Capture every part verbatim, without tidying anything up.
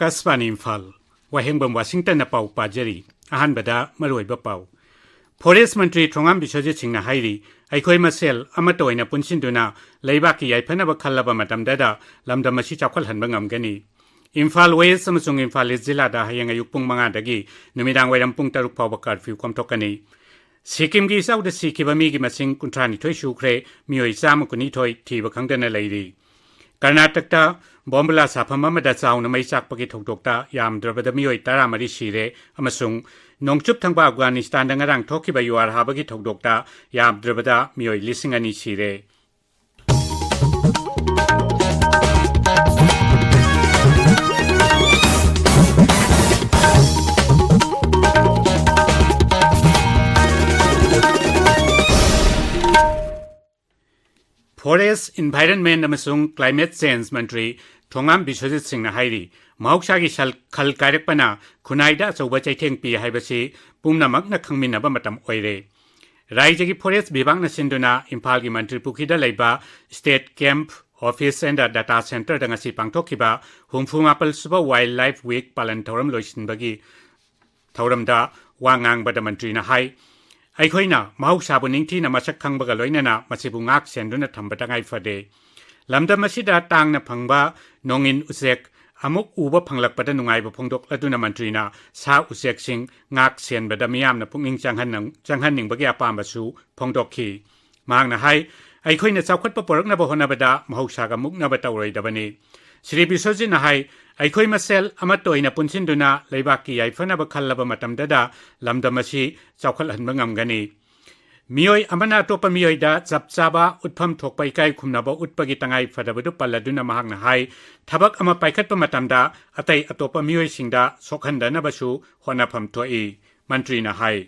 ꯑꯀꯥꯁꯕꯥꯅꯤ ꯏꯝꯐꯥꯜ, ꯋꯥꯍꯦꯡꯕꯝ ꯋꯥꯁꯤꯡꯇꯟꯅ ꯄꯥꯎ ꯄꯥꯖꯔꯤ꯫ ꯑꯍꯥꯟꯕꯗ ꯃꯔꯨꯑꯣꯏꯕ ꯄꯥꯎ꯫ ꯐꯣꯔꯦꯁ ꯃꯟꯇ꯭ꯔꯤ ꯊꯣꯉꯥꯝ ꯕꯤꯁ꯭ꯋꯖꯤꯠ ꯁꯤꯡꯅ ꯍꯥꯏꯔꯤ, ꯑꯩꯈꯣꯏ ꯃꯁꯦꯜ ꯑꯃꯠꯇ ꯑꯣꯏꯅ ꯄꯨꯟꯁꯤꯟꯗꯨꯅ ꯂꯩꯕꯥꯛꯀꯤ ꯌꯥꯏꯐꯅꯕ ꯈꯜꯂꯕ ꯃꯇꯝꯗꯗ ꯂꯝꯗꯝ ꯑꯁꯤ ꯆꯥꯎꯈꯠꯍꯟꯕ ꯉꯝꯒꯅꯤ꯫ ꯏꯝꯐꯥꯜ ꯋꯦꯁ ꯑꯃꯁꯨꯡ ꯏꯝꯐꯥꯜ ꯏꯁ ꯖꯤꯂꯥꯗ ꯍꯌꯦꯡ ꯑꯌꯨꯛ ꯄꯨꯡ ꯃꯉꯥꯗꯒꯤ ꯅꯨꯃꯤꯗꯥꯡ ꯋꯥꯏꯔꯝ ꯄꯨꯡ ꯇꯔꯨꯛ ꯐꯥꯎꯕ ꯀꯔꯐ꯭ꯌꯨ ꯀꯣꯝꯊꯣꯛꯀꯅꯤ꯫ ꯁꯤꯛꯀꯤꯝꯒꯤ ꯏꯆꯥꯎꯗ ꯁꯤꯈꯤꯕ ꯃꯤꯒꯤ ꯃꯁꯤꯡ ꯀꯨꯟꯊ꯭ꯔꯥꯅꯤꯊꯣꯏ ꯁꯨꯈ꯭ꯔꯦ, ꯃꯤꯑꯣꯏ ꯆꯥꯝꯃ ꯀꯨꯟꯅꯤꯊꯣꯏ ꯊꯤꯕ ꯈꯪꯗꯅ ꯂꯩꯔꯤ꯫ ꯀꯔꯅꯥꯇꯛꯇ ꯕꯣꯝꯕꯨꯂꯥ ꯁꯥꯐꯝ ꯑꯃꯗ ꯆꯥꯎꯅ ꯃꯩ ꯆꯥꯛꯄꯒꯤ ꯊꯧꯗꯣꯛꯇ ꯌꯥꯝꯗ꯭ꯔꯕꯗ ꯃꯤꯑꯣꯏ ꯇꯔꯥꯃꯔꯤ ꯁꯤꯔꯦ ꯑꯃꯁꯨꯡ ꯅꯣꯡꯆꯨꯞ ꯊꯪꯕ ꯑꯐꯒꯥꯅꯤꯁꯇꯥꯟꯗ ꯉꯔꯥꯡ ꯊꯣꯛꯈꯤꯕ ꯌꯨꯍꯥꯔ ꯍꯥꯕꯒꯤ ꯊꯧꯗꯣꯛꯇ ꯌꯥꯝꯗ꯭ꯔꯕꯗ ꯃꯤꯑꯣꯏ ꯂꯤꯁꯤꯡ ꯑꯅꯤ ꯁꯤꯔꯦ꯫ ꯐꯣꯔꯦꯁ, ꯏꯟꯚꯥꯏꯔꯟꯃꯦꯟ ꯑꯃꯁꯨꯡ ꯀ꯭ꯂꯥꯏꯃꯦꯠ ꯆꯦꯟꯖ ꯃꯟꯇ꯭ꯔꯤ ꯊꯣꯉꯥꯝ ꯕꯤꯁ꯭ꯋꯖꯤꯠ ꯁꯤꯡꯅ ꯍꯥꯏꯔꯤ, ꯃꯍꯧꯁꯥꯒꯤ ꯁꯜ-, ꯈꯜ ꯀꯥꯏꯔꯛꯄꯅ ꯈꯨꯟꯅꯥꯏꯗ ꯑꯆꯧꯕ ꯆꯩꯊꯦꯡ ꯄꯤ ꯍꯥꯏꯕꯁꯤ ꯄꯨꯝꯅꯃꯛꯅ ꯈꯪꯃꯤꯟꯅꯕ ꯃꯇꯝ ꯑꯣꯏꯔꯦ꯫ ꯔꯥꯏꯖ꯭ꯌꯒꯤ ꯐꯣꯔꯦꯁ ꯕꯤꯚꯥꯒꯅ ꯁꯤꯟꯗꯨꯅ ꯏꯝꯐꯥꯜꯒꯤ ꯃꯟꯇ꯭ꯔꯤ ꯄꯨꯈ꯭ꯔꯤꯗ ꯂꯩꯕ state camp, office and data ꯁꯦꯟꯇꯔꯗ ꯉꯁꯤ ꯄꯥꯡꯊꯣꯛꯈꯤꯕ ꯍꯨꯝꯐꯨ ꯃꯥꯄꯜ ꯁꯨꯕ ꯋꯥꯏꯜꯗ ꯂꯥꯏꯐ ꯋꯤꯛ ꯄꯥꯂꯟ ꯊꯧꯔꯝ ꯂꯣꯏꯁꯤꯟꯕꯒꯤ ꯊꯧꯔꯝꯗ ꯋꯥ ꯉꯥꯡꯕꯗ ꯃꯟꯇ꯭ꯔꯤꯅ ꯍꯥꯏ, ꯑꯩꯈꯣꯏꯅ ꯃꯍꯧꯁꯥꯕꯨ ꯅꯤꯡꯊꯤꯅ ꯃꯁꯛ ꯈꯪꯕꯒ ꯂꯣꯏꯅꯅ ꯃꯁꯤꯕꯨ ꯉꯥꯛ ꯁꯦꯟꯗꯨꯅ ꯊꯝꯕ ꯇꯉꯥꯏ ꯐꯗꯦ꯫ ꯂꯝꯗꯝ ꯑꯁꯤꯗ ꯇꯥꯡꯅ ꯐꯪꯕ ꯅꯣꯡꯏꯟ ꯎꯆꯦꯛ ꯑꯃꯨꯛ ꯎꯕ ꯐꯪꯂꯛꯄꯗ ꯅꯨꯡꯉꯥꯏꯕ ꯐꯣꯡꯗꯣꯛꯂꯗꯨꯅ ꯃꯟꯇ꯭ꯔꯤꯅ ꯁꯥ ꯎꯆꯦꯛꯁꯤꯡ ꯉꯥꯛ ꯁꯦꯟꯕꯗ ꯃꯤꯌꯥꯝꯅ ꯄꯨꯛꯅꯤꯡ ꯆꯪꯍꯟꯅ-, ꯆꯪꯍꯟꯅꯤꯡꯕꯒꯤ ꯑꯄꯥꯝꯕꯁꯨ ꯐꯣꯡꯗꯣꯛꯈꯤ꯫ ꯃꯍꯥꯛꯅ ꯍꯥꯏ, ꯑꯩꯈꯣꯏꯅ ꯆꯥꯎꯈꯠꯄ ꯄꯨꯔꯛꯅꯕ ꯍꯣꯠꯅꯕꯗ ꯃꯍꯧꯁꯥꯒ ꯃꯨꯛꯅꯕ ꯇꯧꯔꯣꯏꯗꯕꯅꯤ꯫ ꯁ꯭ꯔꯤ ꯕꯤꯁ꯭ꯋꯖꯤꯠꯅ ꯍꯥꯏ, ꯑꯩꯈꯣꯏ ꯃꯁꯦꯜ ꯑꯃꯠꯇ ꯑꯣꯏꯅ ꯄꯨꯟꯁꯤꯟꯗꯨꯅ ꯂꯩꯕꯥꯛꯀꯤ ꯌꯥꯏꯐꯅꯕ ꯈꯜꯂꯕ ꯃꯇꯝꯗꯗ ꯂꯝꯗꯝ ꯑꯁꯤ ꯆꯥꯎꯈꯠꯍꯟꯕ ꯉꯝꯒꯅꯤ꯫ ꯃꯤꯑꯣꯏ ꯑꯃꯅ ꯑꯇꯣꯞꯄ ꯃꯤꯑꯣꯏꯗ ꯆꯞ ꯆꯥꯕ ꯎꯠꯐꯝ ꯊꯣꯛꯄ ꯏꯀꯥꯏ ꯈꯨꯝꯅꯕ ꯎꯠꯄꯒꯤ ꯇꯉꯥꯏ ꯐꯗꯕꯗꯨ ꯄꯜꯂꯗꯨꯅ ꯃꯍꯥꯛꯅ ꯍꯥꯏ, ꯊꯕꯛ ꯑꯃ ꯄꯥꯏꯈꯠꯄ ꯃꯇꯝꯗ ꯑꯇꯩ ꯑꯇꯣꯞꯄ ꯃꯤꯑꯣꯏꯁꯤꯡꯗ ꯁꯣꯛꯍꯟꯗꯅꯕꯁꯨ ꯍꯣꯠꯅꯐꯝ ꯊꯣꯛꯏ, ꯃꯟꯇ꯭ꯔꯤꯅ ꯍꯥꯏ꯫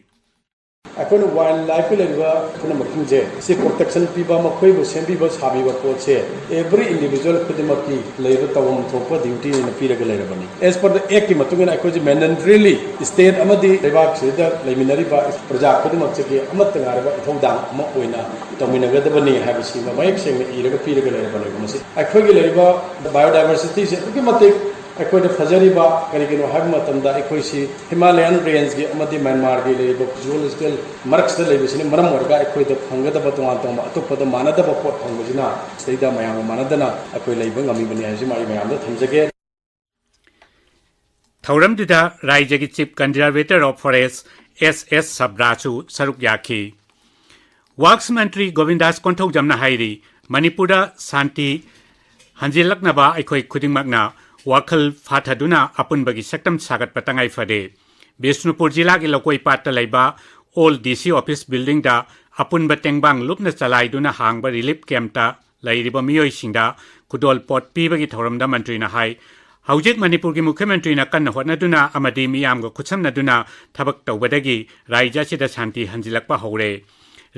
ꯑꯩꯈꯣꯏꯅ ꯋꯥꯏꯜꯗ ꯂꯥꯏꯐꯀꯤ ꯂꯩꯔꯤꯕ ꯄꯨꯝꯅꯃꯛꯁꯤꯡꯁꯦ, ꯁꯤ ꯄ꯭ꯔꯣꯇꯦꯛꯁꯟ ꯄꯤꯕ, ꯃꯈꯣꯏꯕꯨ ꯁꯦꯝꯕꯤꯕ ꯁꯥꯕꯤꯕ ꯄꯣꯠꯁꯦ every individual ꯈꯨꯗꯤꯡꯃꯛꯀꯤ ꯂꯩꯕ ꯇꯧꯐꯝ ꯊꯣꯛꯄ duty ꯑꯣꯏꯅ ꯄꯤꯔꯒ ꯂꯩꯔꯕꯅꯤ꯫ As per the act ꯀꯤ ꯃꯇꯨꯡ ꯏꯟꯅ ꯑꯩꯈꯣꯏꯁꯦ mandatorily state ꯑꯃꯗꯤ ꯂꯩꯕꯥꯛꯁꯤꯗ ꯂꯩꯃꯤꯟꯅꯔꯤꯕ ꯄ꯭ꯔꯖꯥ ꯈꯨꯗꯤꯡꯃꯛꯁꯤꯒꯤ ꯑꯃꯠꯇ ꯉꯥꯏꯔꯕ ꯏꯊꯧꯗꯥꯡ ꯑꯃ ꯑꯣꯏꯅ ꯇꯧꯃꯤꯟꯅꯒꯗꯕꯅꯤ ꯍꯥꯏꯕꯁꯤꯃ ꯃꯌꯦꯛ ꯁꯦꯡꯅ ꯏꯔꯒ ꯄꯤꯔꯒ ꯂꯩꯔꯕꯅꯦꯕ꯫ ꯃꯁꯤ ꯑꯩꯈꯣꯏꯒꯤ ꯂꯩꯔꯤꯕ biodiversity ꯁꯦ ꯑꯗꯨꯛꯀꯤ ꯃꯇꯤꯛ ꯑꯩꯈꯣꯏꯗ ꯐꯖꯔꯤꯕ ꯀꯔꯤꯒꯤꯅꯣ ꯍꯥꯏꯕ ꯃꯇꯝꯗ, ꯑꯩꯈꯣꯏꯁꯤ ꯍꯤꯃꯥꯂꯌꯥꯟ ꯔꯦꯟꯖꯀꯤ ꯑꯃꯗꯤ ꯃ꯭ꯌꯥꯟꯃꯥꯔꯒꯤ ꯂꯩꯔꯤꯕ ꯖꯨꯑꯣꯂꯣꯖꯤꯀꯦꯜ ꯃꯔꯛꯁꯤꯗ ꯂꯩꯕꯁꯤꯅ ꯃꯔꯝ ꯑꯣꯏꯔꯒ, ꯑꯩꯈꯣꯏꯗ ꯐꯪꯒꯗꯕ ꯇꯣꯉꯥꯟ ꯇꯣꯉꯥꯟꯕ ꯑꯇꯣꯞꯄꯗ ꯃꯥꯟꯅꯗꯕ ꯄꯣꯠ ꯐꯪꯕꯁꯤꯅ ꯁꯤꯗꯩꯗ ꯃꯌꯥꯝꯒ ꯃꯥꯟꯅꯗꯅ ꯑꯩꯈꯣꯏ ꯂꯩꯕ ꯉꯝꯃꯤꯕꯅꯤ ꯍꯥꯏꯕꯁꯤꯃ ꯑꯩ ꯃꯌꯥꯝꯗ ꯊꯝꯖꯒꯦ꯫ ꯊꯧꯔꯝꯗꯨꯗ ꯔꯥꯏꯖ꯭ꯌꯒꯤ Chief Conservator of Forest ꯑꯦꯁ ꯑꯦꯁ ꯁꯕ꯭ꯔꯥꯁꯨ ꯁꯔꯨꯛ ꯌꯥꯈꯤ꯫ ꯋꯥꯛꯁ ꯃꯟꯇ꯭ꯔꯤ ꯒꯣꯕꯤꯟꯗꯥꯁ ꯀꯣꯟꯊꯧꯖꯝꯅ ꯍꯥꯏꯔꯤ, ꯃꯅꯤꯄꯨꯔꯗ ꯁꯥꯟꯇꯤ ꯍꯟꯖꯤꯜꯂꯛꯅꯕ ꯑꯩꯈꯣꯏ ꯈꯨꯗꯤꯡꯃꯛꯅ ꯋꯥꯈꯜ ꯐꯥꯊꯗꯨꯅ ꯑꯄꯨꯟꯕꯒꯤ ꯁꯛꯇꯝ ꯁꯥꯒꯠꯄ ꯇꯉꯥꯏ ꯐꯔꯦ꯫ ꯕꯤꯁꯅꯨꯄꯨꯔ ꯖꯤꯂꯥꯒꯤ ꯂꯧꯀꯣꯏ ꯄꯥꯠꯇ ꯂꯩꯕ ꯑꯣꯜ ꯗꯤ ꯁꯤ ꯑꯣꯐꯤꯁ ꯕꯤꯜꯗꯤꯡꯗ ꯑꯄꯨꯟꯕ ꯇꯦꯡꯕꯥꯡ ꯂꯨꯞꯅ ꯆꯂꯥꯏꯗꯨꯅ ꯍꯥꯡꯕ ꯔꯤꯂꯤꯐ ꯀꯦꯝꯞꯇ ꯂꯩꯔꯤꯕ ꯃꯤꯑꯣꯏꯁꯤꯡꯗ ꯈꯨꯗꯣꯜꯄꯣꯠ ꯄꯤꯕꯒꯤ ꯊꯧꯔꯝꯗ ꯃꯟꯇ꯭ꯔꯤꯅ ꯍꯥꯏ, ꯍꯧꯖꯤꯛ ꯃꯅꯤꯄꯨꯔꯒꯤ ꯃꯨꯈ꯭ꯌ ꯃꯟꯇ꯭ꯔꯤꯅ ꯀꯟꯅ ꯍꯣꯠꯅꯗꯨꯅ ꯑꯃꯗꯤ ꯃꯤꯌꯥꯝꯒ ꯈꯨꯠꯁꯝꯅꯗꯨꯅ ꯊꯕꯛ ꯇꯧꯕꯗꯒꯤ ꯔꯥꯏꯖ꯭ꯌ ꯑꯁꯤꯗ ꯁꯥꯟꯇꯤ ꯍꯟꯖꯤꯜꯂꯛꯄ ꯍꯧꯔꯦ꯫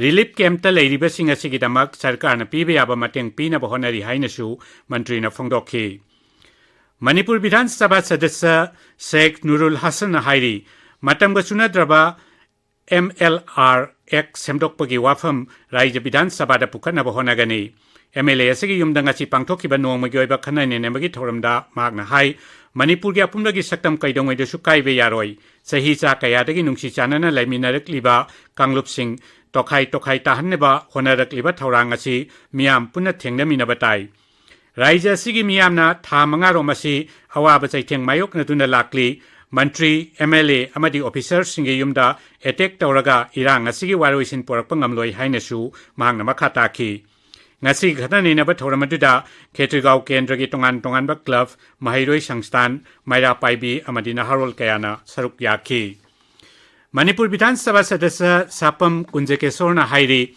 ꯔꯤꯂꯤꯐ ꯀꯦꯝꯞꯇ ꯂꯩꯔꯤꯕꯁꯤꯡ ꯑꯁꯤꯒꯤꯗꯃꯛ ꯁꯔꯀꯥꯔꯅ ꯄꯤꯕ ꯌꯥꯕ ꯃꯇꯦꯡ ꯄꯤꯅꯕ ꯍꯣꯠꯅꯔꯤ ꯍꯥꯏꯅꯁꯨ ꯃꯟꯇ꯭ꯔꯤꯅ ꯐꯣꯡꯗꯣꯛꯈꯤ꯫ ꯃꯅꯤꯄꯨꯔ ꯕꯤꯙꯥꯟ ꯁꯚꯥ ꯁꯗꯁ꯭ꯌ ꯁꯦꯈ ꯅꯨꯔꯨꯜ ꯍꯁꯟꯅ ꯍꯥꯏꯔꯤ, ꯃꯇꯝꯒ ꯆꯨꯅꯗ꯭ꯔꯕ ꯑꯦꯝ ꯑꯦꯜ ꯑꯥꯔ ꯑꯦꯛ ꯁꯦꯝꯗꯣꯛꯄꯒꯤ ꯋꯥꯐꯝ ꯔꯥꯏꯖ꯭ꯌ ꯕꯤꯙꯥꯟ ꯁꯚꯥꯗ ꯄꯨꯈꯠꯅꯕ ꯍꯣꯠꯅꯒꯅꯤ꯫ ꯑꯦꯝ ꯑꯦꯜ ꯑꯦ ꯑꯁꯤꯒꯤ ꯌꯨꯝꯗ ꯉꯁꯤ ꯄꯥꯡꯊꯣꯛꯈꯤꯕ ꯅꯣꯡꯃꯒꯤ ꯑꯣꯏꯕ ꯈꯟꯅ ꯅꯩꯅꯕꯒꯤ ꯊꯧꯔꯝꯗ ꯃꯍꯥꯛꯅ ꯍꯥꯏ, ꯃꯅꯤꯄꯨꯔꯒꯤ ꯑꯄꯨꯟꯕꯒꯤ ꯁꯛꯇꯝ ꯀꯩꯗꯧꯉꯩꯗꯁꯨ ꯀꯥꯏꯕ ꯌꯥꯔꯣꯏ꯫ ꯆꯍꯤ ꯆꯥ ꯀꯌꯥꯗꯒꯤ ꯅꯨꯡꯁꯤ ꯆꯥꯟꯅꯅ ꯂꯩꯃꯤꯟꯅꯔꯛꯂꯤꯕ ꯀꯥꯡꯂꯨꯞꯁꯤꯡ ꯇꯣꯈꯥꯏ ꯇꯣꯈꯥꯏ ꯇꯥꯍꯟꯅꯕ ꯍꯣꯠꯅꯔꯛꯂꯤꯕ ꯊꯧꯔꯥꯡ ꯑꯁꯤ ꯃꯤꯌꯥꯝ ꯄꯨꯟꯅ ꯊꯦꯡꯅꯃꯤꯟꯅꯕ ꯇꯥꯏ꯫ ꯔꯥꯏꯖ꯭ꯌ ꯑꯁꯤꯒꯤ ꯃꯤꯌꯥꯝꯅ ꯊꯥ ꯃꯉꯥꯔꯣꯝ ꯑꯁꯤ ꯑꯋꯥꯕ ꯆꯩꯊꯦꯡ ꯃꯥꯌꯣꯛꯅꯗꯨꯅ ꯂꯥꯛꯂꯤ꯫ ꯃꯟꯇ꯭ꯔꯤ, ꯑꯦꯝ ꯑꯦꯜ ꯑꯦ ꯑꯃꯗꯤ ꯑꯣꯐꯤꯁꯔꯁꯤꯡꯒꯤ ꯌꯨꯝꯗ ꯑꯦꯇꯦꯛ ꯇꯧꯔꯒ ꯏꯔꯥꯡ ꯑꯁꯤꯒꯤ ꯋꯥꯔꯣꯏꯁꯤꯟ ꯄꯨꯔꯛꯄ ꯉꯝꯂꯣꯏ ꯍꯥꯏꯅꯁꯨ ꯃꯍꯥꯛꯅ ꯃꯈꯥ ꯇꯥꯈꯤ꯫ ꯉꯁꯤꯒꯤ ꯈꯟꯅ ꯅꯩꯅꯕ ꯊꯧꯔꯝ ꯑꯗꯨꯗ ꯈꯦꯇ꯭ꯔꯤꯒꯥꯎ ꯀꯦꯟꯗ꯭ꯔꯒꯤ ꯇꯣꯉꯥꯟ ꯇꯣꯉꯥꯟꯕ ꯀ꯭ꯂꯕ, ꯃꯍꯩꯔꯣꯏ ꯁꯪꯁꯊꯥꯟ, ꯃꯩꯔꯥ ꯄꯥꯏꯕꯤ ꯑꯃꯗꯤ ꯅꯍꯥꯔꯣꯜ ꯀꯌꯥꯅ ꯁꯔꯨꯛ ꯌꯥꯈꯤ꯫ ꯃꯅꯤꯄꯨꯔ ꯕꯤꯙꯥꯟ ꯁꯚꯥ ꯁꯗꯁ꯭ꯌ ꯁꯥꯄꯝ ꯀꯨꯟꯖꯀꯦꯁꯣꯔꯅ ꯍꯥꯏꯔꯤ,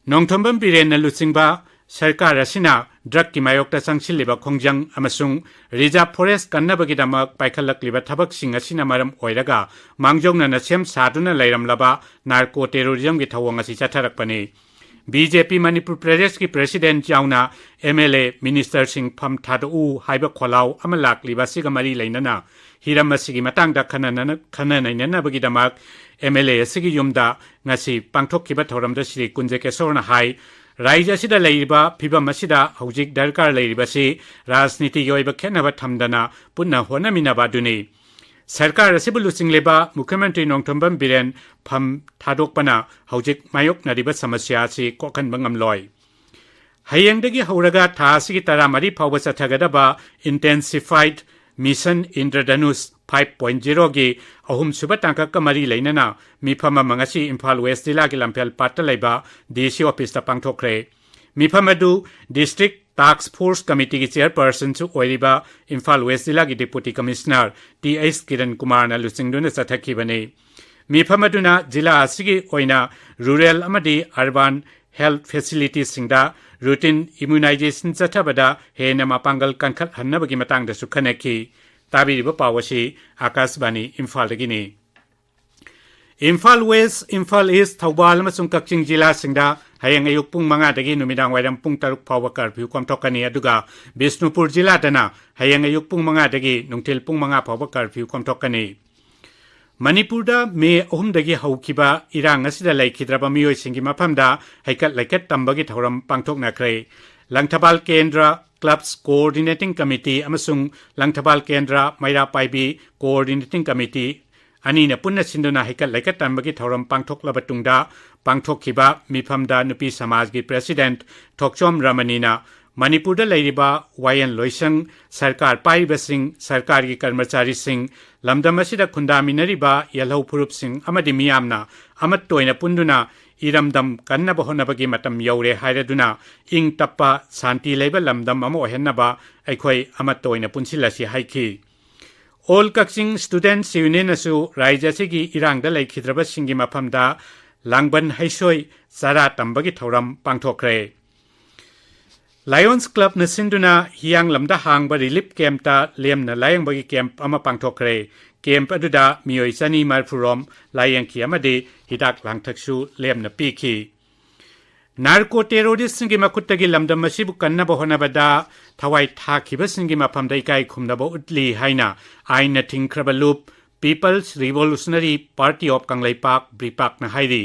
ꯅꯣꯡꯊꯣꯝꯕꯝ ꯕꯤꯔꯦꯟꯅ ꯂꯨꯆꯤꯡꯕ ꯁꯔꯀꯥꯔ ꯑꯁꯤꯅ ꯗ꯭ꯔꯒꯀꯤ ꯃꯥꯌꯣꯛꯇ ꯆꯪꯁꯤꯜꯂꯤꯕ ꯈꯣꯡꯖꯪ ꯑꯃꯁꯨꯡ ꯔꯤꯖꯥꯔꯚ ꯐꯣꯔꯦꯁ ꯀꯟꯅꯕꯒꯤꯗꯃꯛ ꯄꯥꯏꯈꯠꯂꯛꯂꯤꯕ ꯊꯕꯛꯁꯤꯡ ꯑꯁꯤꯅ ꯃꯔꯝ ꯑꯣꯏꯔꯒ ꯃꯥꯡꯖꯧꯅꯅ ꯁꯦꯝ ꯁꯥꯗꯨꯅ ꯂꯩꯔꯝꯂꯕ ꯅꯥꯔꯀꯣ ꯇꯦꯔꯣꯔꯤꯖꯝꯒꯤ ꯊꯧꯑꯣꯡ ꯑꯁꯤ ꯆꯠꯊꯔꯛꯄꯅꯤ꯫ ꯕꯤ ꯖꯦ ꯄꯤ ꯃꯅꯤꯄꯨꯔ ꯄ꯭ꯔꯗꯦꯁꯀꯤ ꯄ꯭ꯔꯦꯁꯤꯗꯦꯟꯠ ꯌꯥꯎꯅ ꯑꯦꯝ ꯑꯦꯜ ꯑꯦ, ꯃꯤꯅꯤꯁꯇꯔꯁꯤꯡ ꯐꯝ ꯊꯥꯗꯣꯛꯎ ꯍꯥꯏꯕ ꯈꯣꯜꯂꯥꯎ ꯑꯃ ꯂꯥꯛꯂꯤꯕ ꯑꯁꯤꯒ ꯃꯔꯤ ꯂꯩꯅꯅ ꯍꯤꯔꯝ ꯑꯁꯤꯒꯤ ꯃꯇꯥꯡꯗ ꯈꯟꯅꯅ-, ꯈꯟꯅ ꯅꯩꯅꯅꯕꯒꯤꯗꯃꯛ ꯑꯦꯝ ꯑꯦꯜ ꯑꯦ ꯑꯁꯤꯒꯤ ꯌꯨꯝꯗ ꯉꯁꯤ ꯄꯥꯡꯊꯣꯛꯈꯤꯕ ꯊꯧꯔꯝꯗ ꯁ꯭ꯔꯤ ꯀꯨꯟꯖꯀꯦꯁꯣꯔꯅ ꯍꯥꯏ, ꯔꯥꯏꯖ꯭ꯌ ꯑꯁꯤꯗ ꯂꯩꯔꯤꯕ ꯐꯤꯚꯝ ꯑꯁꯤꯗ ꯍꯧꯖꯤꯛ ꯗꯔꯀꯥꯔ ꯂꯩꯔꯤꯕꯁꯤ ꯔꯥꯖꯅꯤꯇꯤꯒꯤ ꯑꯣꯏꯕ ꯈꯦꯠꯅꯕ ꯊꯝꯗꯅ ꯄꯨꯟꯅ ꯍꯣꯠꯅꯃꯤꯟꯅꯕ ꯑꯗꯨꯅꯤ꯫ ꯁꯔꯀꯥꯔ ꯑꯁꯤꯕꯨ ꯂꯨꯆꯤꯡꯂꯤꯕ ꯃꯨꯈ꯭ꯌ ꯃꯟꯇ꯭ꯔꯤ ꯅꯣꯡꯊꯣꯝꯕꯝ ꯕꯤꯔꯦꯟ ꯐꯝ ꯊꯥꯗꯣꯛꯄꯅ ꯍꯧꯖꯤꯛ ꯃꯥꯌꯣꯛꯅꯔꯤꯕ ꯁꯃꯁ꯭ꯌꯥ ꯑꯁꯤ ꯀꯣꯛꯍꯟꯕ ꯉꯝꯂꯣꯏ꯫ ꯍꯌꯦꯡꯗꯒꯤ ꯍꯧꯔꯒ ꯊꯥ ꯑꯁꯤꯒꯤ ꯇꯔꯥꯃꯔꯤ ꯐꯥꯎꯕ ꯆꯠꯊꯒꯗꯕ Intensified Mission Indradhanush five point zero ꯒꯤ ꯑꯍꯨꯝꯁꯨꯕ ꯇꯥꯡꯀꯛꯀ ꯃꯔꯤ ꯂꯩꯅꯅ ꯃꯤꯐꯝ ꯑꯃ ꯉꯁꯤ ꯏꯝꯐꯥꯜ ꯋꯦꯁ ꯖꯤꯂꯥꯒꯤ ꯂꯝꯐꯦꯜ ꯄꯥꯠꯇ ꯂꯩꯕ ꯗꯤ ꯁꯤ ꯑꯣꯐꯤꯁꯇ ꯄꯥꯡꯊꯣꯛꯈ꯭ꯔꯦ꯫ ꯃꯤꯐꯝ ꯑꯗꯨ ꯗꯤꯁꯇ꯭ꯔꯤꯛ ꯇꯥꯛꯁ ꯐꯣꯔꯁ ꯀꯃꯤꯇꯤꯒꯤ ꯆꯦꯌꯔꯄꯔꯁꯟꯁꯨ ꯑꯣꯏꯔꯤꯕ ꯏꯝꯐꯥꯜ ꯋꯦꯁ ꯖꯤꯂꯥꯒꯤ deputy commissioner T H Kiran ꯀꯨꯃꯥꯔꯅ ꯂꯨꯆꯤꯡꯗꯨꯅ ꯆꯠꯊꯈꯤꯕꯅꯤ꯫ ꯃꯤꯐꯝ ꯑꯗꯨꯅ ꯖꯤꯂꯥ ꯑꯁꯤꯒꯤ ꯑꯣꯏꯅ ꯔꯨꯔꯦꯜ ꯑꯃꯗꯤ ꯑꯔꯕꯥꯟ ꯍꯦꯜꯊ ꯐꯦꯁꯤꯂꯤꯇꯤꯁꯤꯡꯗ ꯔꯨꯇꯤꯟ ꯏꯃ꯭ꯌꯨꯅꯥꯏꯖꯦꯁꯟ ꯆꯠꯊꯕꯗ ꯍꯦꯟꯅ ꯃꯄꯥꯡꯒꯜ ꯀꯟꯈꯠꯍꯟꯅꯕꯒꯤ ꯃꯇꯥꯡꯗꯁꯨ ꯈꯟꯅꯈꯤ꯫ ꯇꯥꯕꯤꯔꯤꯕ ꯄꯥꯎ ꯑꯁꯤ ꯑꯥꯀꯥꯁꯕꯥꯅꯤ ꯏꯝꯐꯥꯜꯗꯒꯤꯅꯤ꯫ ꯏꯝꯐꯥꯜ ꯋꯦꯁ, ꯏꯝꯐꯥꯜ ꯏꯁ, ꯊꯧꯕꯥꯜ ꯑꯃꯁꯨꯡ ꯀꯛꯆꯤꯡ ꯖꯤꯂꯥꯁꯤꯡꯗ ꯍꯌꯦꯡ ꯑꯌꯨꯛ ꯄꯨꯡ ꯃꯉꯥꯗꯒꯤ ꯅꯨꯃꯤꯗꯥꯡ ꯋꯥꯏꯔꯝ ꯄꯨꯡ ꯇꯔꯨꯛ ꯐꯥꯎꯕ ꯀꯔꯐ꯭ꯌꯨ ꯀꯣꯝꯊꯣꯛꯀꯅꯤ, ꯑꯗꯨꯒ ꯕꯤꯁꯅꯨꯄꯨꯔ ꯖꯤꯂꯥꯗꯅ ꯍꯌꯦꯡ ꯑꯌꯨꯛ ꯄꯨꯡ ꯃꯉꯥꯗꯒꯤ ꯅꯨꯡꯊꯤꯜ ꯄꯨꯡ ꯃꯉꯥ ꯐꯥꯎꯕ ꯀꯔꯐ꯭ꯌꯨ ꯀꯣꯝꯊꯣꯛꯀꯅꯤ꯫ ꯃꯅꯤꯄꯨꯔꯗ ꯃꯦ ꯑꯍꯨꯝꯗꯒꯤ ꯍꯧꯈꯤꯕ ꯏꯔꯥꯡ ꯑꯁꯤꯗ ꯂꯩꯈꯤꯗ꯭ꯔꯕ ꯃꯤꯑꯣꯏꯁꯤꯡꯒꯤ ꯃꯐꯝꯗ ꯍꯩꯀꯠ ꯂꯩꯀꯠ ꯇꯝꯕꯒꯤ ꯊꯧꯔꯝ ꯄꯥꯡꯊꯣꯛꯅꯈ꯭ꯔꯦ꯫ ꯂꯪꯊꯕꯥꯜ ꯀꯦꯟꯗ꯭ꯔ ꯀ꯭ꯂꯕꯁ ꯀꯣꯑꯣꯔꯗꯤꯅꯦꯇꯤꯡ ꯀꯃꯤꯇꯤ ꯑꯃꯁꯨꯡ ꯂꯪꯊꯕꯥꯜ ꯀꯦꯟꯗ꯭ꯔ ꯃꯩꯔꯥ ꯄꯥꯏꯕꯤ ꯀꯣꯑꯣꯔꯗꯤꯅꯦꯇꯤꯡ ꯀꯃꯤꯇꯤ ꯑꯅꯤꯅ ꯄꯨꯟꯅ ꯁꯤꯟꯗꯨꯅ ꯍꯩꯀꯠ ꯂꯩꯀꯠ ꯇꯝꯕꯒꯤ ꯊꯧꯔꯝ ꯄꯥꯡꯊꯣꯛꯂꯕ ꯇꯨꯡꯗ ꯄꯥꯡꯊꯣꯛꯈꯤꯕ ꯃꯤꯐꯝꯗ ꯅꯨꯄꯤ ꯁꯃꯥꯖꯒꯤ ꯄ꯭ꯔꯦꯁꯤꯗꯦꯟꯠ ꯊꯣꯛꯆꯣꯝ ꯔꯃꯅꯤꯅ ꯃꯅꯤꯄꯨꯔꯗ ꯂꯩꯔꯤꯕ ꯋꯥꯌꯦꯜ ꯂꯣꯏꯁꯪ, ꯁꯔꯀꯥꯔ ꯄꯥꯏꯔꯤꯕꯁꯤꯡ, ꯁꯔꯀꯥꯔꯒꯤ ꯀꯔꯃꯆꯥꯔꯤꯁꯤꯡ, ꯂꯝꯗꯝ ꯑꯁꯤꯗ ꯈꯨꯟꯗꯥꯃꯤꯟꯅꯔꯤꯕ ꯌꯦꯜꯍꯧ ꯐꯨꯔꯨꯞꯁꯤꯡ ꯑꯃꯗꯤ ꯃꯤꯌꯥꯝꯅ ꯑꯃꯠꯇ ꯑꯣꯏꯅ ꯄꯨꯟꯗꯨꯅ ꯏꯔꯝꯗꯝ ꯀꯟꯅꯕ ꯍꯣꯠꯅꯕꯒꯤ ꯃꯇꯝ ꯌꯧꯔꯦ ꯍꯥꯏꯔꯗꯨꯅ ꯏꯪ ꯇꯞꯄ, ꯁꯥꯟꯇꯤ ꯂꯩꯕ ꯂꯝꯗꯝ ꯑꯃ ꯑꯣꯏꯍꯟꯅꯕ ꯑꯩꯈꯣꯏ ꯑꯃꯠꯇ ꯑꯣꯏꯅ ꯄꯨꯟꯁꯤꯜꯂꯁꯤ ꯍꯥꯏꯈꯤ꯫ ꯑꯣꯜ ꯀꯛꯆꯤꯡ ꯁ꯭ꯇꯨꯗꯦꯟꯠꯁ ꯌꯨꯅꯤꯌꯟꯅꯁꯨ ꯔꯥꯏꯖ꯭ꯌ ꯑꯁꯤꯒꯤ ꯏꯔꯥꯡꯗ ꯂꯩꯈꯤꯗ꯭ꯔꯕꯁꯤꯡꯒꯤ ꯃꯐꯝꯗ ꯂꯥꯡꯕꯟ ꯍꯩꯁꯣꯏ ꯆꯔꯥ ꯇꯝꯕꯒꯤ ꯊꯧꯔꯝ ꯄꯥꯡꯊꯣꯛꯈ꯭ꯔꯦ꯫ ꯂꯥꯌꯣꯟꯁ ꯀ꯭ꯂꯕꯅ ꯁꯤꯟꯗꯨꯅ ꯍꯤꯌꯥꯡꯂꯝꯗ ꯍꯥꯡꯕ ꯔꯤꯂꯤꯐ ꯀꯦꯝꯞꯇ ꯂꯦꯝꯅ ꯂꯥꯌꯦꯡꯕꯒꯤ ꯀꯦꯝꯞ ꯑꯃ ꯄꯥꯡꯊꯣꯛꯈ꯭ꯔꯦ꯫ ꯀꯦꯝꯞ ꯑꯗꯨꯗ ꯃꯤꯑꯣꯏ ꯆꯅꯤ ꯃꯔꯤꯐꯨ ꯔꯣꯝ ꯂꯥꯌꯦꯡꯈꯤ ꯑꯃꯗꯤ ꯍꯤꯗꯥꯛ ꯂꯥꯡꯊꯛꯁꯨ ꯂꯦꯝꯅ ꯄꯤꯈꯤ꯫ ꯅꯥꯔꯀꯣ ꯇꯦꯔꯣꯔꯤꯁ꯭ꯠꯁꯤꯡꯒꯤ ꯃꯈꯨꯠꯇꯒꯤ ꯂꯝꯗꯝ ꯑꯁꯤꯕꯨ ꯀꯟꯅꯕ ꯍꯣꯠꯅꯕꯗ ꯊꯋꯥꯏ ꯊꯥꯈꯤꯕꯁꯤꯡꯒꯤ ꯃꯐꯝꯗ ꯏꯀꯥꯏ ꯈꯨꯝꯅꯕ ꯎꯠꯂꯤ ꯍꯥꯏꯅ ꯑꯥꯏꯟꯅ ꯊꯤꯡꯈ꯭ꯔꯕ ꯂꯨꯞ People's Revolutionary Party of Kangleipak, ꯕ꯭ꯔꯤꯄꯥꯛꯅ ꯍꯥꯏꯔꯤ꯫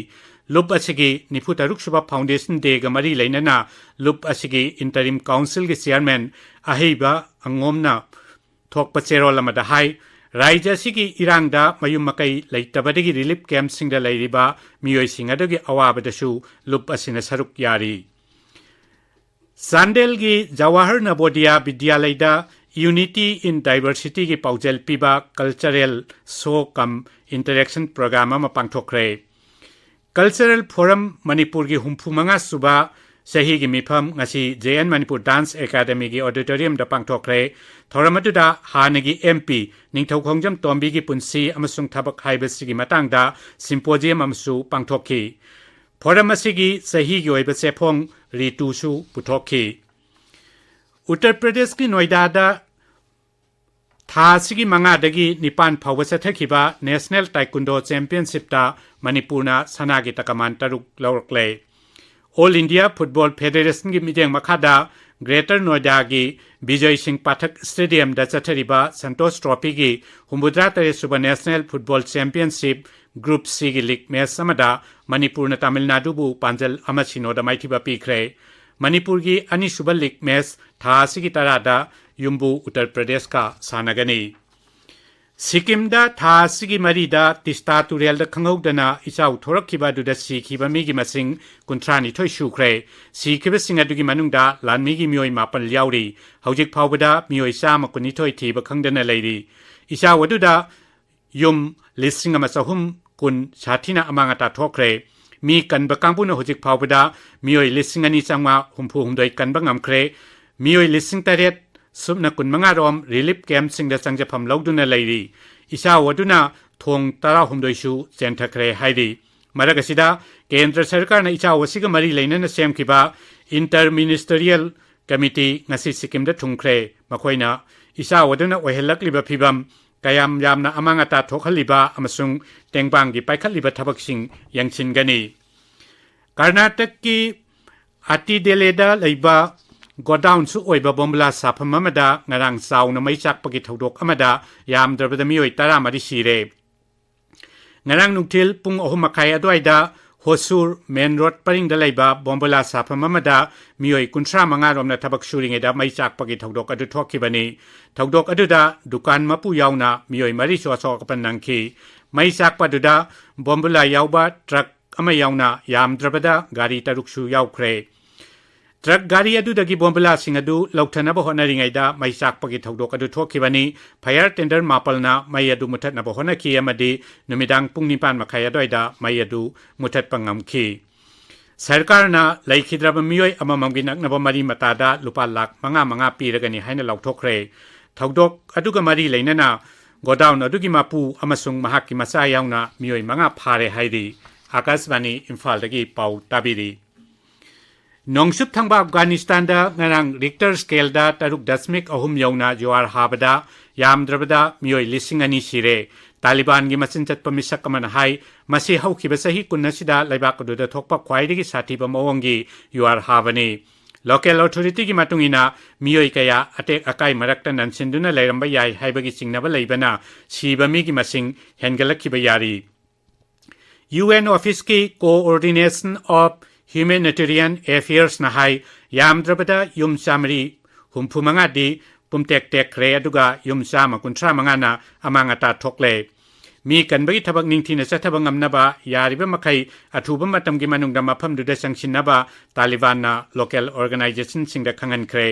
ꯂꯨꯞ ꯑꯁꯤꯒꯤ ꯅꯤꯐꯨ ꯇꯔꯨꯛ ꯁꯨꯕ Foundation Dayꯒ ꯃꯔꯤ ꯂꯩꯅꯅ ꯂꯨꯞ ꯑꯁꯤꯒꯤ Interim Councilꯒꯤ Chairman ꯑꯍꯩꯕ ꯑꯉꯣꯝꯅ ꯊꯣꯛꯄ ꯆꯦꯔꯣꯜ ꯑꯃꯗ ꯍꯥꯏ, ꯔꯥꯖ꯭ꯌ ꯑꯁꯤꯒꯤ ꯏꯔꯥꯡꯗ ꯃꯌꯨꯝ ꯃꯀꯩ ꯂꯩꯇꯕꯗꯒꯤ relief campꯁꯤꯡꯗ ꯂꯩꯔꯤꯕ ꯃꯤꯑꯣꯏꯁꯤꯡ ꯑꯗꯨꯒꯤ ꯑꯋꯥꯕꯗꯁꯨ ꯂꯨꯞ ꯑꯁꯤꯅ ꯁꯔꯨꯛ ꯌꯥꯔꯤ꯫ ꯆꯥꯟꯗꯦꯜꯒꯤ ꯖꯋꯥꯍꯔ ꯅꯕꯣꯗꯤꯌꯥ ꯕꯤꯗ꯭ꯌꯥꯂꯌꯗ Unity in Diversityꯒꯤ ꯄꯥꯎꯖꯦꯜ ꯄꯤꯕ cultural show cum interaction program ꯑꯃ ꯄꯥꯡꯊꯣꯛꯈ꯭ꯔꯦ꯫ Cultural Forum ꯃꯅꯤꯄꯨꯔꯒꯤ ꯍꯨꯝꯐꯨ ꯃꯉꯥ ꯁꯨꯕ ꯆꯍꯤꯒꯤ ꯃꯤꯐꯝ ꯉꯁꯤ J N Manipur Dance Academyꯒꯤ auditoriumꯗ ꯄꯥꯡꯊꯣꯛꯈ꯭ꯔꯦ꯫ ꯊꯧꯔꯝ ꯑꯗꯨꯗ ꯍꯥꯟꯅꯒꯤ M P ꯅꯤꯡꯊꯧꯈꯣꯡꯖꯝ ꯇꯣꯝꯕꯤꯒꯤ ꯄꯨꯟꯁꯤ ꯑꯃꯁꯨꯡ ꯊꯕꯛ ꯍꯥꯏꯕꯁꯤꯒꯤ ꯃꯇꯥꯡꯗ symposium ꯑꯃꯁꯨ ꯄꯥꯡꯊꯣꯛꯈꯤ꯫ Forum ꯑꯁꯤꯒꯤ ꯆꯍꯤꯒꯤ ꯑꯣꯏꯕ ꯆꯦꯐꯣꯡ ꯔꯤꯇꯨꯁꯨ ꯄꯨꯊꯣꯛꯈꯤ꯫ ꯎꯠꯇꯔ ꯄ꯭ꯔꯗꯦꯁꯀꯤ ꯅꯣꯏꯗꯥꯗ ꯊꯥ ꯑꯁꯤꯒꯤ ꯃꯉꯥꯗꯒꯤ ꯅꯤꯄꯥꯟ ꯐꯥꯎꯕ ꯆꯠꯊꯈꯤꯕ National Taekwondo Championshipꯇ ꯃꯅꯤꯄꯨꯔꯅ ꯁꯅꯥꯒꯤ ꯇꯀꯃꯥꯟ ꯇꯔꯨꯛ ꯂꯧꯔꯛꯂꯦ꯫ All India Football Federationꯒꯤ ꯃꯤꯠꯌꯦꯡ ꯃꯈꯥꯗ Greater Noidagꯤ ꯕꯤꯖꯣꯏ ꯁꯤꯡ ꯄꯥꯊꯛ Stadiumꯗ ꯆꯠꯊꯔꯤꯕ Santosh Trophyꯒꯤ ꯍꯨꯝꯐꯨꯇꯔꯥ ꯇꯔꯦꯠ ꯁꯨꯕ National Football Championship Group Cꯒꯤ league match ꯑꯃꯗ ꯃꯅꯤꯄꯨꯔꯅ ꯇꯥꯃꯤꯜ ꯅꯥꯗꯨꯕꯨ ꯄꯥꯟꯖꯜ ꯑꯃ ꯁꯤꯅꯣꯗ ꯃꯥꯏꯊꯤꯕ ꯄꯤꯈ꯭ꯔꯦ꯫ ꯃꯅꯤꯄꯨꯔꯒꯤ ꯑꯅꯤꯁꯨꯕ league match ꯊꯥ ꯑꯁꯤꯒꯤ ꯇꯔꯥꯗ ꯌꯨꯝꯕꯨ ꯎꯠꯇꯔ ꯄ꯭ꯔꯗꯦꯁꯀ ꯁꯥꯟꯅꯒꯅꯤ꯫ ꯁꯤꯛꯀꯤꯝꯗ ꯊꯥ ꯑꯁꯤꯒꯤ ꯃꯔꯤꯗ ꯇꯤꯁꯇꯥ ꯇꯨꯔꯦꯜꯗ ꯈꯪꯍꯧꯗꯅ ꯏꯆꯥꯎ ꯊꯣꯔꯛꯈꯤꯕ ꯑꯗꯨꯗ ꯁꯤꯈꯤꯕ ꯃꯤꯒꯤ ꯃꯁꯤꯡ ꯀꯨꯟꯊ꯭ꯔꯥ ꯅꯤꯊꯣꯏ ꯁꯨꯈ꯭ꯔꯦ꯫ ꯁꯤꯈꯤꯕꯁꯤꯡ ꯑꯗꯨꯒꯤ ꯃꯅꯨꯡꯗ ꯂꯥꯟꯃꯤꯒꯤ ꯃꯤꯑꯣꯏ ꯃꯥꯄꯟ ꯌꯥꯎꯔꯤ꯫ ꯍꯧꯖꯤꯛ ꯐꯥꯎꯕꯗ ꯃꯤꯑꯣꯏ ꯆꯥꯝꯃ ꯀꯨꯟꯅꯤꯊꯣꯏ ꯊꯤꯕ ꯈꯪꯗꯅ ꯂꯩꯔꯤ꯫ ꯏꯆꯥꯎ ꯑꯗꯨꯗ ꯌꯨꯝ ꯂꯤꯁꯤꯡ ꯑꯃ ꯆꯍꯨꯝ ꯀꯨꯟ ꯁꯥꯊꯤꯅ ꯑꯃꯥꯡ ꯑꯇꯥ ꯊꯣꯛꯈ꯭ꯔꯦ꯫ ꯃꯤ ꯀꯟꯕ ꯀꯥꯡꯕꯨꯅ ꯍꯧꯖꯤꯛ ꯐꯥꯎꯕꯗ ꯃꯤꯑꯣꯏ ꯂꯤꯁꯤꯡ ꯑꯅꯤ ꯆꯥꯝꯃꯉꯥ ꯍꯨꯝꯐꯨ ꯍꯨꯝꯗꯣꯏ ꯀꯟꯕ ꯉꯝꯈ꯭ꯔꯦ꯫ ꯃꯤꯑꯣꯏ ꯂꯤꯁꯤꯡ ꯇꯔꯦꯠ ꯁꯨꯞꯅ ꯀꯨꯟꯃꯉꯥ ꯔꯣꯝ relief campꯁꯤꯡꯗ ꯆꯪꯖꯐꯝ ꯂꯧꯗꯨꯅ ꯂꯩꯔꯤ꯫ ꯏꯆꯥꯎ ꯑꯗꯨꯅ ꯊꯣꯡ ꯇꯔꯥꯍꯨꯝꯗꯣꯏꯁꯨ ꯆꯦꯟꯊꯈ꯭ꯔꯦ ꯍꯥꯏꯔꯤ꯫ ꯃꯔꯛ ꯑꯁꯤꯗ, ꯀꯦꯟꯗ꯭ꯔ ꯁꯔꯀꯥꯔꯅ ꯏꯆꯥꯎ ꯑꯁꯤꯒ ꯃꯔꯤ ꯂꯩꯅꯅ ꯁꯦꯝꯈꯤꯕ Inter Ministerial Committee ꯉꯁꯤ ꯁꯤꯛꯀꯤꯝꯗ ꯊꯨꯡꯈ꯭ꯔꯦ꯫ ꯃꯈꯣꯏꯅ ꯏꯆꯥꯎ ꯑꯗꯨꯅ ꯑꯣꯏꯍꯜꯂꯛꯂꯤꯕ ꯐꯤꯕꯝ, ꯀꯌꯥꯝ ꯌꯥꯝꯅ ꯑꯃꯥꯡ ꯑꯇꯥ ꯊꯣꯛꯍꯜꯂꯤꯕ ꯑꯃꯁꯨꯡ ꯇꯦꯡꯕꯥꯡꯒꯤ ꯄꯥꯏꯈꯠꯂꯤꯕ ꯊꯕꯛꯁꯤꯡ ꯌꯦꯡꯁꯤꯟꯒꯅꯤ꯫ ꯀꯔꯅꯥꯇꯛꯀꯤ ꯑꯇꯤꯗꯦꯂꯦꯗ ꯂꯩꯕ godownꯁꯨ ꯑꯣꯏꯕ ꯕꯣꯝꯕꯨꯂꯥ ꯁꯥꯐꯝ ꯑꯃꯗ ꯉꯔꯥꯡ ꯆꯥꯎꯅ ꯃꯩ ꯆꯥꯛꯄꯒꯤ ꯊꯧꯗꯣꯛ ꯑꯃꯗ ꯌꯥꯝꯗ꯭ꯔꯕꯗ ꯃꯤꯑꯣꯏ ꯇꯔꯥꯃꯔꯤ ꯁꯤꯔꯦ꯫ ꯉꯔꯥꯡ ꯅꯨꯡꯊꯤꯜ ꯄꯨꯡ ꯑꯍꯨꯝ ꯃꯈꯥꯏ ꯑꯗꯨꯋꯥꯏꯗ ꯍꯣꯁꯨꯔ ꯃꯦꯟ ꯔꯣꯗ ꯄꯔꯤꯡꯗ ꯂꯩꯕ ꯕꯣꯝꯕꯨꯂꯥ ꯁꯥꯐꯝ ꯑꯃꯗ ꯃꯤꯑꯣꯏ ꯀꯨꯟꯊ꯭ꯔꯥ ꯃꯉꯥ ꯔꯣꯝꯅ ꯊꯕꯛ ꯁꯨꯔꯤꯉꯩꯗ ꯃꯩ ꯆꯥꯛꯄꯒꯤ ꯊꯧꯗꯣꯛ ꯑꯗꯨ ꯊꯣꯛꯈꯤꯕꯅꯤ꯫ ꯊꯧꯗꯣꯛ ꯑꯗꯨꯗ ꯗꯨꯀꯥꯟ ꯃꯄꯨ ꯌꯥꯎꯅ ꯃꯤꯑꯣꯏ ꯃꯔꯤꯁꯨ ꯑꯁꯣꯛ ꯑꯄꯟ ꯅꯪꯈꯤ꯫ ꯃꯩ ꯆꯥꯛꯄ ꯑꯗꯨꯗ ꯕꯣꯝꯕꯨꯂꯥ ꯌꯥꯎꯕ ꯇ꯭ꯔꯛ ꯑꯃ ꯌꯥꯎꯅ ꯌꯥꯝꯗ꯭ꯔꯕꯗ ꯒꯥꯔꯤ ꯇꯔꯨꯛꯁꯨ ꯌꯥꯎꯈ꯭ꯔꯦ꯫ ꯇ꯭ꯔꯛ ꯒꯥꯔꯤ ꯑꯗꯨꯗꯒꯤ ꯕꯣꯝꯕꯨꯂꯥꯁꯤꯡ ꯑꯗꯨ ꯂꯧꯊꯅꯕ ꯍꯣꯠꯅꯔꯤꯉꯩꯗ ꯃꯩ ꯆꯥꯛꯄꯒꯤ ꯊꯧꯗꯣꯛ ꯑꯗꯨ ꯊꯣꯛꯈꯤꯕꯅꯤ꯫ ꯐꯥꯌꯔ ꯇꯦꯟꯗꯔ ꯃꯥꯄꯜꯅ ꯃꯩ ꯑꯗꯨ ꯃꯨꯊꯠꯅꯕ ꯍꯣꯠꯅꯈꯤ ꯑꯃꯗꯤ ꯅꯨꯃꯤꯗꯥꯡ ꯄꯨꯡ ꯅꯤꯄꯥꯟ ꯃꯈꯥꯏ ꯑꯗꯨꯋꯥꯏꯗ ꯃꯩ ꯑꯗꯨ ꯃꯨꯊꯠꯄ ꯉꯝꯈꯤ꯫ ꯁꯔꯀꯥꯔꯅ ꯂꯩꯈꯤꯗ꯭ꯔꯕ ꯃꯤꯑꯣꯏ ꯑꯃꯃꯝꯒꯤ ꯅꯛꯅꯕ ꯃꯔꯤ ꯃꯇꯥꯗ ꯂꯨꯄꯥ ꯂꯥꯈ ꯃꯉꯥ ꯃꯉꯥ ꯄꯤꯔꯒꯅꯤ ꯍꯥꯏꯅ ꯂꯥꯎꯊꯣꯛꯈ꯭ꯔꯦ꯫ ꯊꯧꯗꯣꯛ ꯑꯗꯨꯒ ꯃꯔꯤ ꯂꯩꯅꯅ ꯒꯣꯗꯥꯎꯟ ꯑꯗꯨꯒꯤ ꯃꯄꯨ ꯑꯃꯁꯨꯡ ꯃꯍꯥꯛꯀꯤ ꯃꯆꯥ ꯌꯥꯎꯅ ꯃꯤꯑꯣꯏ ꯃꯉꯥ ꯐꯥꯔꯦ ꯍꯥꯏꯔꯤ꯫ ꯑꯥꯀꯥꯁꯕꯥꯅꯤ ꯏꯝꯐꯥꯜꯗꯒꯤ ꯄꯥꯎ ꯇꯥꯕꯤꯔꯤ꯫ ꯅꯣꯡꯆꯨꯞ ꯊꯪꯕ ꯑꯐꯒꯥꯅꯤꯁꯇꯥꯟꯗ ꯉꯔꯥꯡ ꯔꯤꯛꯇꯔ ꯁ꯭ꯀꯦꯜꯗ ꯇꯔꯨꯛ ꯗꯁꯃꯤꯛ ꯑꯍꯨꯝ ꯌꯧꯅ ꯖꯨꯋꯥꯔ ꯍꯥꯕꯗ ꯌꯥꯝꯗ꯭ꯔꯕꯗ ꯃꯤꯑꯣꯏ ꯂꯤꯁꯤꯡ ꯑꯅꯤ ꯁꯤꯔꯦ꯫ ꯇꯥꯂꯤꯕꯥꯟꯒꯤ ꯃꯆꯤꯟ ꯆꯠꯄ ꯃꯤꯁꯛ ꯑꯃꯅ ꯍꯥꯏ, ꯃꯁꯤ ꯍꯧꯈꯤꯕ ꯆꯍꯤ ꯀꯨꯟ ꯑꯁꯤꯗ ꯂꯩꯕꯥꯛ ꯑꯗꯨꯗ ꯊꯣꯛꯄ ꯈ꯭ꯋꯥꯏꯗꯒꯤ ꯁꯥꯊꯤꯕ ꯃꯑꯣꯡꯒꯤ ꯖꯨꯋꯥꯔ ꯍꯥꯕꯅꯤ꯫ ꯂꯣꯀꯦꯜ ꯑꯣꯊꯣꯔꯤꯇꯤꯒꯤ ꯃꯇꯨꯡ ꯏꯟꯅ, ꯃꯤꯑꯣꯏ ꯀꯌꯥ ꯑꯇꯦꯛ ꯑꯀꯥꯏ ꯃꯔꯛꯇ ꯅꯟꯁꯤꯟꯗꯨꯅ ꯂꯩꯔꯝꯕ ꯌꯥꯏ ꯍꯥꯏꯕꯒꯤ ꯆꯤꯡꯅꯕ ꯂꯩꯕꯅ ꯁꯤꯕ ꯃꯤꯒꯤ ꯃꯁꯤꯡ ꯍꯦꯟꯒꯠꯂꯛꯈꯤꯕ ꯌꯥꯔꯤ꯫ ꯌꯨ ꯑꯦꯟ ꯑꯣꯐꯤꯁꯀꯤ Coordination of Humanitarian Affairsꯅ ꯍꯥꯏ, ꯌꯥꯝꯗ꯭ꯔꯕꯗ ꯌꯨꯝ ꯆꯥꯃꯔꯤ ꯍꯨꯝꯐꯨ ꯃꯉꯥꯗꯤ ꯄꯨꯝꯇꯦꯛ ꯇꯦꯛꯈ꯭ꯔꯦ, ꯑꯗꯨꯒ ꯌꯨꯝ ꯆꯥꯝꯃ ꯀꯨꯟꯊ꯭ꯔꯥ ꯃꯉꯥꯅ ꯑꯃꯥꯡ ꯑꯇꯥ ꯊꯣꯛꯂꯦ꯫ ꯃꯤ ꯀꯟꯕꯒꯤ ꯊꯕꯛ ꯅꯤꯡꯊꯤꯅ ꯆꯠꯊꯕ ꯉꯝꯅꯕ ꯌꯥꯔꯤꯕ ꯃꯈꯩ ꯑꯊꯨꯕ ꯃꯇꯝꯒꯤ ꯃꯅꯨꯡꯗ ꯃꯐꯝꯗꯨꯗ ꯆꯪꯁꯤꯟꯅꯕ ꯇꯥꯂꯤꯕꯥꯟꯅ ꯂꯣꯀꯦꯜ ꯑꯣꯔꯒꯅꯥꯏꯖꯦꯁꯟꯁꯤꯡꯗ ꯈꯪꯍꯟꯈ꯭ꯔꯦ꯫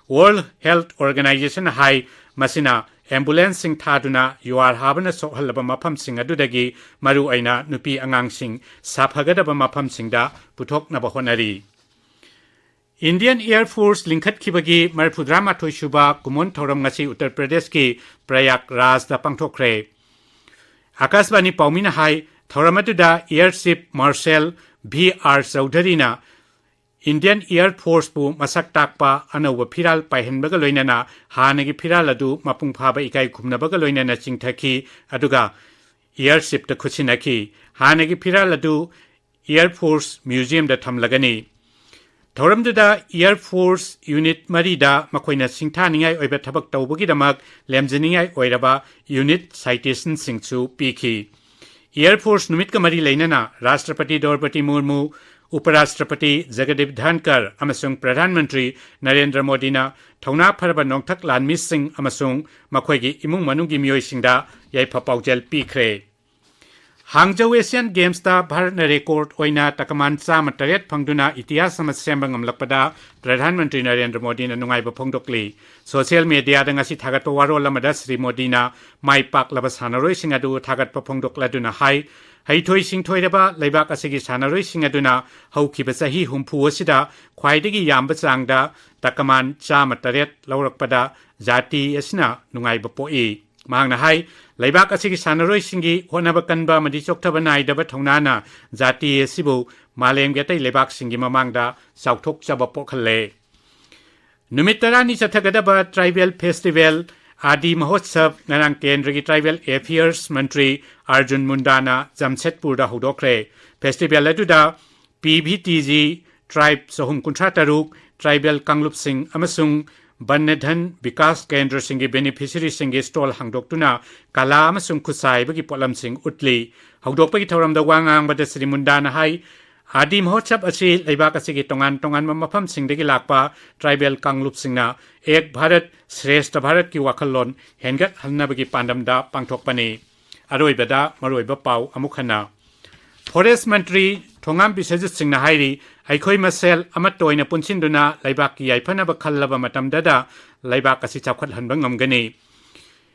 ꯋꯥꯔꯜꯗ ꯍꯦꯜꯊ ꯑꯣꯔꯒꯅꯥꯏꯖꯦꯁꯟꯅ ꯍꯥꯏ, ꯃꯁꯤꯅ ꯑꯦꯝꯕꯨꯂꯦꯟꯁꯁꯤꯡ ꯊꯥꯗꯨꯅ ꯖꯨꯋꯥꯔ ꯍꯥꯕꯅ ꯁꯣꯛꯍꯜꯂꯕ ꯃꯐꯝꯁꯤꯡ ꯑꯗꯨꯗꯒꯤ ꯃꯔꯨꯑꯣꯏꯅ ꯅꯨꯄꯤ ꯑꯉꯥꯡꯁꯤꯡ ꯁꯥꯐꯒꯗꯕ ꯃꯐꯝꯁꯤꯡꯗ ꯄꯨꯊꯣꯛꯅꯕ ꯍꯣꯠꯅꯔꯤ꯫ ꯏꯟꯗꯤꯌꯟ ꯑꯦꯌꯔ ꯐꯣꯔꯁ ꯂꯤꯡꯈꯠꯈꯤꯕꯒꯤ ꯃꯔꯤꯐꯨꯇꯔꯥꯃꯥꯊꯣꯏ ꯁꯨꯕ ꯀꯨꯝꯑꯣꯟ ꯊꯧꯔꯝ ꯉꯁꯤ ꯎꯠꯇꯔ ꯄ꯭ꯔꯗꯦꯁꯀꯤ ꯄ꯭ꯔꯌꯥꯒꯔꯥꯖꯗ ꯄꯥꯡꯊꯣꯛꯈ꯭ꯔꯦ꯫ ꯑꯥꯀꯥꯁꯕꯥꯅꯤ ꯄꯥꯎꯃꯤꯅ ꯍꯥꯏ, ꯊꯧꯔꯝ ꯑꯗꯨꯗ air chief marshal V R ꯆꯧꯙꯔꯤꯅ ꯏꯟꯗꯤꯌꯟ ꯑꯦꯌꯔ ꯐꯣꯔꯁꯄꯨ ꯃꯁꯛ ꯇꯥꯛꯄ ꯑꯅꯧꯕ ꯐꯤꯔꯥꯜ ꯄꯥꯏꯍꯟꯕꯒ ꯂꯣꯏꯅꯅ ꯍꯥꯟꯅꯒꯤ ꯐꯤꯔꯥꯜ ꯑꯗꯨ ꯃꯄꯨꯡ ꯐꯥꯕ ꯏꯀꯥꯏ ꯈꯨꯝꯅꯕꯒ ꯂꯣꯏꯅꯅ ꯆꯤꯡꯊꯈꯤ, ꯑꯗꯨꯒ ꯑꯦꯌꯔ ꯆꯤꯐꯇ ꯈꯨꯠꯁꯤꯟꯅꯈꯤ꯫ ꯍꯥꯟꯅꯒꯤ ꯐꯤꯔꯥꯜ ꯑꯗꯨ ꯑꯦꯌꯔ ꯐꯣꯔꯁ ꯃ꯭ꯌꯨꯖꯤꯌꯝꯗ ꯊꯝꯂꯒꯅꯤ꯫ ꯊꯧꯔꯝꯗꯨꯗ ꯑꯦꯌꯔ ꯐꯣꯔꯁ ꯌꯨꯅꯤꯠ ꯃꯔꯤꯗ ꯃꯈꯣꯏꯅ ꯁꯤꯡꯊꯥꯅꯤꯡꯉꯥꯏ ꯑꯣꯏꯕ ꯊꯕꯛ ꯇꯧꯕꯒꯤꯗꯃꯛ ꯂꯦꯝꯖꯅꯤꯡꯉꯥꯏ ꯑꯣꯏꯔꯕ ꯌꯨꯅꯤꯠ ꯁꯥꯏꯇꯦꯁꯟꯁꯤꯡꯁꯨ ꯄꯤꯈꯤ꯫ Air Force ꯅꯨꯃꯤꯠꯀ ꯃꯔꯤ ꯂꯩꯅꯅ ꯔꯥꯁꯇ꯭ꯔꯄꯇꯤ ꯗ꯭ꯔꯧꯄꯗꯤ ꯃꯨꯔꯃꯨ, ꯎꯄꯔꯥꯁꯇ꯭ꯔꯄꯇꯤ ꯖꯒꯗꯤꯞ ꯙꯟꯀꯔ ꯑꯃꯁꯨꯡ ꯄ꯭ꯔꯙꯥꯟ ꯃꯟꯇ꯭ꯔꯤ ꯅꯔꯦꯟꯗ꯭ꯔ ꯃꯣꯗꯤꯅ ꯊꯧꯅꯥ ꯐꯔꯕ ꯅꯣꯡꯊꯛ ꯂꯥꯟꯃꯤꯁꯤꯡ ꯑꯃꯁꯨꯡ ꯃꯈꯣꯏꯒꯤ ꯏꯃꯨꯡ ꯃꯅꯨꯡꯒꯤ ꯃꯤꯑꯣꯏꯁꯤꯡꯗ ꯌꯥꯏꯐ ꯄꯥꯎꯖꯦꯜ ꯄꯤꯈ꯭ꯔꯦ꯫ ꯍꯥꯡꯖꯧ Asian Gamesꯇ ꯚꯥꯔꯠꯅ record ꯑꯣꯏꯅ ꯇꯀꯃꯥꯟ ꯆꯥꯝꯃ ꯇꯔꯦꯠ ꯐꯪꯗꯨꯅ ꯏꯇꯤꯍꯥꯁ ꯑꯃ ꯁꯦꯝꯕ ꯉꯝꯂꯛꯄꯗ ꯄ꯭ꯔꯙꯥꯟ ꯃꯟꯇ꯭ꯔꯤ ꯅꯔꯦꯟꯗ꯭ꯔ ꯃꯣꯗꯤꯅ ꯅꯨꯡꯉꯥꯏꯕ ꯐꯣꯡꯗꯣꯛꯂꯤ꯫ Social mediaꯗ ꯉꯁꯤ ꯊꯥꯒꯠꯄ ꯋꯥꯔꯣꯜ ꯑꯃꯗ ꯁ꯭ꯔꯤ ꯃꯣꯗꯤꯅ ꯃꯥꯏ ꯄꯥꯛꯂꯕ ꯁꯥꯟꯅꯔꯣꯏꯁꯤꯡ ꯑꯗꯨ ꯊꯥꯒꯠꯄ ꯐꯣꯡꯗꯣꯛꯂꯗꯨꯅ ꯍꯥꯏ, ꯍꯩꯊꯣꯏ ꯁꯤꯡꯊꯣꯏꯔꯕ ꯂꯩꯕꯥꯛ ꯑꯁꯤꯒꯤ ꯁꯥꯟꯅꯔꯣꯏꯁꯤꯡ ꯑꯗꯨꯅ ꯍꯧꯈꯤꯕ ꯆꯍꯤ ꯍꯨꯝꯐꯨ ꯑꯁꯤꯗ ꯈ꯭ꯋꯥꯏꯗꯒꯤ ꯌꯥꯝꯕ ꯆꯥꯡꯗ ꯇꯀꯃꯥꯟ ꯆꯥꯝꯃ ꯇꯔꯦꯠ ꯂꯧꯔꯛꯄꯗ ꯖꯥꯇꯤ ꯑꯁꯤꯅ ꯅꯨꯡꯉꯥꯏꯕ ꯄꯣꯛꯏ꯫ ꯃꯍꯥꯛꯅ ꯍꯥꯏ, ꯂꯩꯕꯥꯛ ꯑꯁꯤꯒꯤ ꯁꯥꯟꯅꯔꯣꯏꯁꯤꯡꯒꯤ ꯍꯣꯠꯅꯕ ꯀꯟꯕ ꯑꯃꯗꯤ ꯆꯣꯛꯊꯕ ꯅꯥꯏꯗꯕ ꯊꯧꯅꯥꯅ ꯖꯥꯇꯤ ꯑꯁꯤꯕꯨ ꯃꯥꯂꯦꯝꯒꯤ ꯑꯇꯩ ꯂꯩꯕꯥꯛꯁꯤꯡꯒꯤ ꯃꯃꯥꯡꯗ ꯆꯥꯎꯊꯣꯛꯆꯕ ꯄꯣꯛꯍꯜꯂꯦ꯫ ꯅꯨꯃꯤꯠ ꯇꯔꯥꯅꯤ ꯆꯠꯊꯒꯗꯕ tribal festival ꯑꯥꯗꯤ ꯃꯍꯣꯠꯁꯕ ꯉꯔꯥꯡ ꯀꯦꯟꯗ꯭ꯔꯒꯤ tribal affairs ꯃꯟꯇ꯭ꯔꯤ ꯑꯔꯖꯨꯟ ꯃꯨꯟꯗꯥꯅ ꯖꯝꯁꯦꯗꯄꯨꯔꯗ ꯍꯧꯗꯣꯛꯈ꯭ꯔꯦ꯫ Festival ꯑꯗꯨꯗ P V T G tribe ꯆꯍꯨꯝ ꯀꯨꯟꯊ꯭ꯔꯥ ꯇꯔꯨꯛ, tribal ꯀꯥꯡꯂꯨꯞꯁꯤꯡ ꯑꯃꯁꯨꯡ ꯕꯟꯅꯙꯟ ꯕꯤꯀꯥꯁ ꯀꯦꯟꯗ꯭ꯔꯁꯤꯡꯒꯤ beneficiaryꯁꯤꯡꯒꯤ stall ꯍꯥꯡꯗꯣꯛꯇꯨꯅ ꯀꯂꯥ ꯑꯃꯁꯨꯡ ꯈꯨꯠꯁꯥ ꯍꯩꯕꯒꯤ ꯄꯣꯠꯂꯝꯁꯤꯡ ꯎꯠꯂꯤ꯫ ꯍꯧꯗꯣꯛꯄꯒꯤ ꯊꯧꯔꯝꯗ ꯋꯥ ꯉꯥꯡꯕꯗ ꯁ꯭ꯔꯤ ꯃꯨꯟꯗꯥꯅ ꯍꯥꯏ, ꯑꯥꯗꯤ ꯃꯍꯣꯠꯁꯕ ꯑꯁꯤ ꯂꯩꯕꯥꯛ ꯑꯁꯤꯒꯤ ꯇꯣꯉꯥꯟ ꯇꯣꯉꯥꯟꯕ ꯃꯐꯝꯁꯤꯡꯗꯒꯤ ꯂꯥꯛꯄ tribal ꯀꯥꯡꯂꯨꯞꯁꯤꯡꯅ ꯑꯦꯛ ꯚꯥꯔꯠ ꯁ꯭ꯔꯦꯁꯊ ꯚꯥꯔꯠꯀꯤ ꯋꯥꯈꯜꯂꯣꯟ ꯍꯦꯟꯒꯠꯍꯟꯅꯕꯒꯤ ꯄꯥꯟꯗꯝꯗ ꯄꯥꯡꯊꯣꯛꯄꯅꯤ꯫ ꯑꯔꯣꯏꯕꯗ ꯃꯔꯨꯑꯣꯏꯕ ꯄꯥꯎ ꯑꯃꯨꯛ ꯍꯟꯅ꯫ Forest ꯃꯟꯇ꯭ꯔꯤ ꯊꯣꯉꯥꯝ ꯕꯤꯁ꯭ꯋꯖꯤꯠ ꯁꯤꯡꯅ ꯍꯥꯏꯔꯤ, ꯑꯩꯈꯣꯏ ꯃꯁꯦꯜ ꯑꯃꯠꯇ ꯑꯣꯏꯅ ꯄꯨꯟꯁꯤꯟꯗꯨꯅ ꯂꯩꯕꯥꯛꯀꯤ ꯌꯥꯏꯐꯅꯕ ꯈꯜꯂꯕ ꯃꯇꯝꯗꯗ ꯂꯩꯕꯥꯛ ꯑꯁꯤ ꯆꯥꯎꯈꯠꯍꯟꯕ ꯉꯝꯒꯅꯤ꯫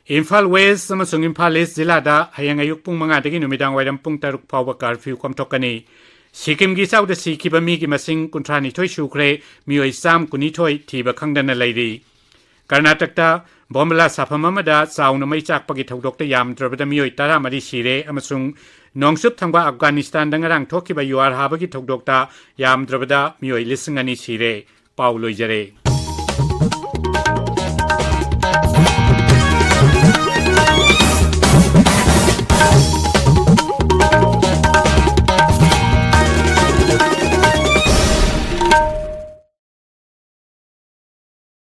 ꯏꯝꯐꯥꯜ West ꯑꯃꯁꯨꯡ ꯏꯝꯐꯥꯜ East ꯖꯤꯂꯥꯗ ꯍꯌꯦꯡ ꯑꯌꯨꯛ ꯄꯨꯡ ꯃꯉꯥꯗꯒꯤ ꯅꯨꯃꯤꯗꯥꯡ ꯋꯥꯏꯔꯝ ꯄꯨꯡ ꯇꯔꯨꯛ ꯐꯥꯎꯕ curfew ꯀꯣꯝꯊꯣꯛꯀꯅꯤ꯫ ꯁꯤꯛꯀꯤꯝꯒꯤ ꯏꯆꯥꯎꯗ ꯁꯤꯈꯤꯕ ꯃꯤꯒꯤ ꯃꯁꯤꯡ ꯀꯨꯟꯊ꯭ꯔꯥ ꯅꯤꯊꯣꯏ ꯁꯨꯈ꯭ꯔꯦ, ꯃꯤꯑꯣꯏ ꯆꯥꯝ ꯀꯨꯟꯅꯤꯊꯣꯏ ꯊꯤꯕ ꯈꯪꯗꯅ ꯂꯩꯔꯤ꯫ ꯀꯔꯅꯥꯇꯛꯇ ꯕꯣꯝꯕꯂꯥ ꯁꯥꯐꯝ ꯑꯃꯗ ꯆꯥꯎꯅ ꯃꯩ ꯆꯥꯛꯄꯒꯤ ꯊꯧꯗꯣꯛꯇ ꯌꯥꯝꯗ꯭ꯔꯕꯗ ꯃꯤꯑꯣꯏ ꯇꯔꯥꯃꯔꯤ ꯁꯤꯔꯦ ꯑꯃꯁꯨꯡ ꯅꯣꯡꯆꯨꯞ ꯊꯪꯕ ꯑꯐꯒꯥꯅꯤꯁꯇꯥꯟꯗ ꯉꯔꯥꯡ ꯊꯣꯛꯈꯤꯕ ꯌꯨꯍꯥꯔ ꯍꯥꯕꯒꯤ ꯊꯧꯗꯣꯛꯇ ꯌꯥꯝꯗ꯭ꯔꯕꯗ ꯃꯤꯑꯣꯏ ꯂꯤꯁꯤꯡ ꯑꯅꯤ ꯁꯤꯔꯦ꯫ ꯄꯥꯎ ꯂꯣꯏꯖꯔꯦ꯫